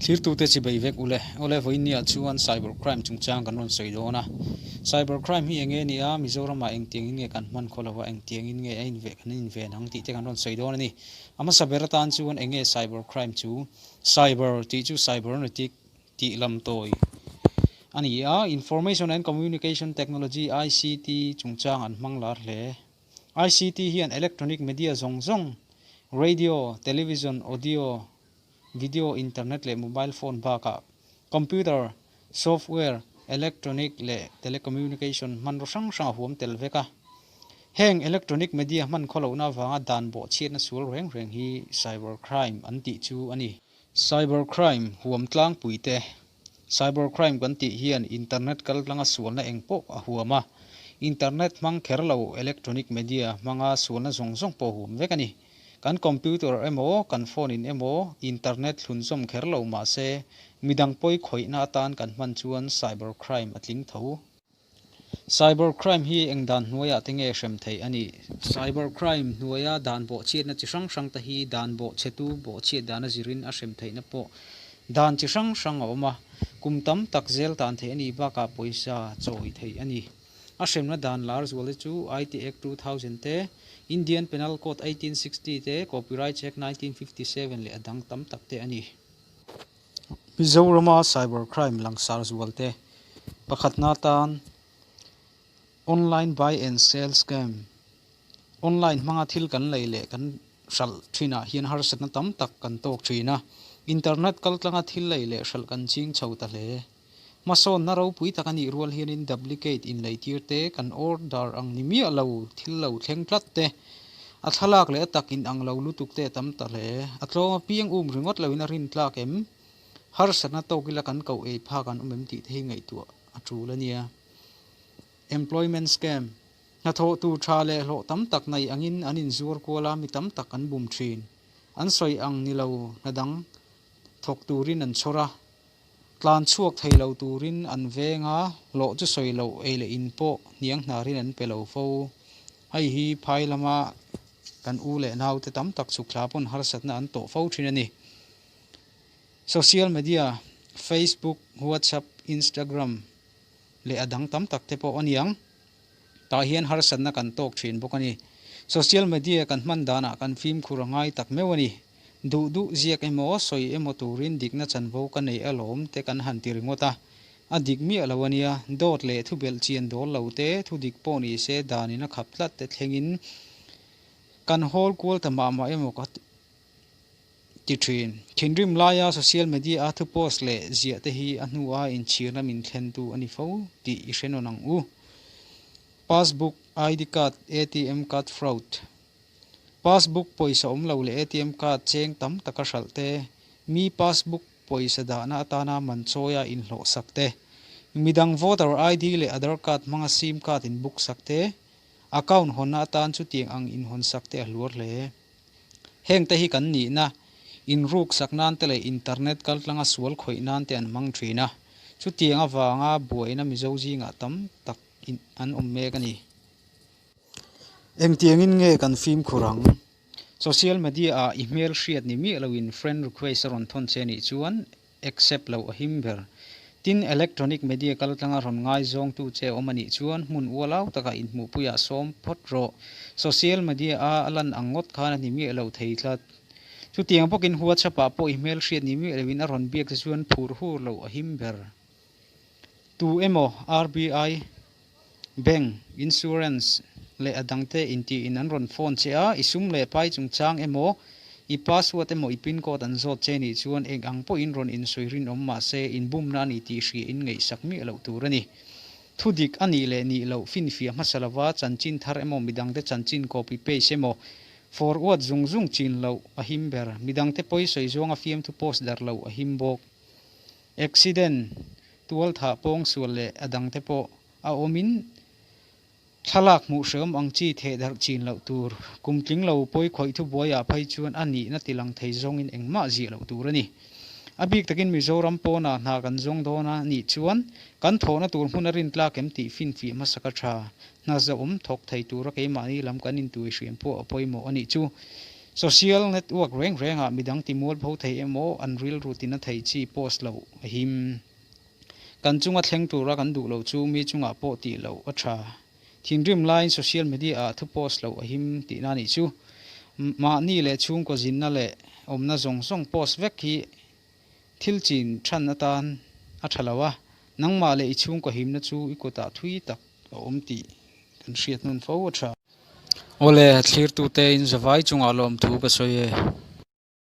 Thlirtute chibei vek ule. Awle vawiinniah chuan cyber crime chungchang kan rawn sawi dawn a. Cyber crime hi enge nia Mizoramah engtiangin nge kan hman khaw lova engtiangin nge a inve kan inven ang tih te kan rawn sawi dawn a ni. A hmasa ber atan chuan enge cyber crime chu? Cyber tih chu cybernetic tih lam tawi a ni a, Information and Communication Technology, ICT, chungchang an hmang lar hle. ICT hian electronic media zawng zawng, radio, television, audio, video, internet leh mobile phone bakah computer, software, electronic leh telecommunication hmanraw hrang hrang a huam tel vek a. Heng electronic media hman khawlohna avanga dan bawhchhiatna sual reng reng hi cyber crime an tih chu a ni. Cyber crime huam tlangpui te, Cyber crime kan tih hian internet kal tlanga sualna eng pawh a huam a, internet hmang kher lo electronic media hmanga sualna zawng zawng pawh huam vek a ni. Kan computer emaw kan phone in emaw internet thlunzawm kher lo mah se midang pawi khawihna atan kan hman chuan cyber crime a tling tho. Cyber crime hi eng dan hnuaiah te nge hrem theih a nih? Cyber crime hnuaia dan bawhchhiatna chi hrang hrang te hi dan bawhchhetu bawhchhiat dana zirin a hrem theihna pawh dan chi hrang hrang a awm a, kum tam tak zel tan theih a nih bakah pawisa chawi theih a ni. A hremna dan lar zual te chu IT Act 2000 te, Indian Penal Code 1860 te, Copyrights Act 1957 leh a dang tam tak te a ni. Mizorama cyber crime langsar zual te pakhatna atan online buy and sell scam, online hmanga thil kan lei leh kan hralh thinah hian harsatna tam tak kan tawk thin a, internet kaltlanga thil lei leh hralh kan ching chho ta hle. Hmasawnna ropui tak a nih rual hianin duplicate inleitir te, kan order ang ni miah lo thil lo thleng tlat te, a thlalak leh a tak inang lo lutuk te a tam ta hle. A tlawm apiang um ringawt loin a rin tlak em? Harsatna tawk ila kan koh ei phak an awm em tih te hi ngaihtuah a tul a nia. Employment scam, Hnathawh tur tha leh hlawh tam tak nei angin an inzuar kual a, mi tam tak an bum thin. An sawi ang ni lo hna dang thawk turin an chhawr a. Tlan chhuak thei lo turin an veng a, hlawh chu sawi loh ei leh in pawh hniang hnarin an pe lo fo. Hei hi phai lama kan u leh naute tam tak chhuk thla pawn harsatna an tawh fo thin a ni. Social media, Facebook, WhatsApp, Instagram leh a dang tam tak te pawh a niang. Tah hian harsatna kan tawk thin bawk a ni. Social media kan hman danah kan fimkhur a ngai tak meuh a ni. Duh duh ziak emaw, sawi emaw turin dikna chanvo ka nei alawm te kan han ti ringawt a. A dik miah lo a nia, dawt leh thu belh chian dawl lo te, thu dik pawh ni se danin a khap tlat te thlengin kan hawl kual ta mah mah emaw ka ti thin. Thinrim laia social media a thu post leh ziah te hi a hnua inchhirna min thlentu a ni fo tih i hre nawn ang u. Passbook, ID card, ATM card fraud. Passbook pawisa awm lo leh ATM card cheng tam taka hralh te, mi passbook pawisa dahna atana man chawia inhlawh sak te, midang voter ID leh Aadhaar card hmanga sim card in book sak te, account hawnna atan chutiang ang inhawn sak te a hluar hle. Heng te hi kan nihna, inruk sak nan te leh internet kaltlanga sual khawih nan te an hmang thin a, chutiang avanga buaina Mizo zingah tam tak an awm mek a ni. Engtiangin nge kan fimkhur ang? Social media ah i hmel hriat ni miah loin friend request a rawn thawn che nih chuan accept loh a him ber. Tin, electronic media kaltlanga rawn ngaizawngtu che awm a nih chuan hmun ualau takah inhmuhpuiah sawm phawt rawh. Social media a a lan ang ngawt khan a ni miah lo thei tlat. Chutiang bawkin WhatsApp ah pawh i hmel hriat ni miah loin a rawn biak che chuan phur hur loh a him ber. Tu emaw RBI, Bank, Insurance leh a dangte intiin an rawn phone che a, i sum leh pai chungchang emaw, i password emaw i pin code an zawt che nih chuan eng ang pawhin rawn insawi rinawm mah se inbumna a ni tih hria in ngaihsak miah loh tur a ni. Thu dik a nih leh nih loh finfiah hmasa lova chanchin thar emaw midangte chanchin copy paste emaw forward zung zung chin loh a him ber. Midangte pawi sawi zawnga fiamthu post darh loh a him bawk. Accident, tualthah pawngsual leh a dangte pawh a awmin thlalak hmuh hreawm ang chi thehdarh chin loh tur, kum tling lo pawi khawih thubuaiah phei chuan a nihna tilang thei zawngin engmah ziah loh tur a ni. A bik takin Mizoram pawnah hna kan zawng dawn a nih chuan kan thawhna tur hmun a rintlak em tih finfiah hmasa ka tha. Hna zahawm thawk thei tura keimahni lam kan intuihriam pawh a pawimawh a nih chu. Social network reng rengah midang timualpho thei emaw an rilru tina thei chi post loh a him. Kan chunga thleng tura kan duh loh chu mi chungah pawh tih loh a tha. Thinrim laiin social media ah thu post loh a him tihna a nih chu. Mahni leh chhungkaw zinna leh awmna zawng zawng post vek hi thil chin than atan a tha lo a, nangmah leh i chhungkaw himna chu i kutah thui tak a awm tih kan hriat hnawn fo a tha. Awle, thlirtute in zavai chungah lawmthu ka sawi e.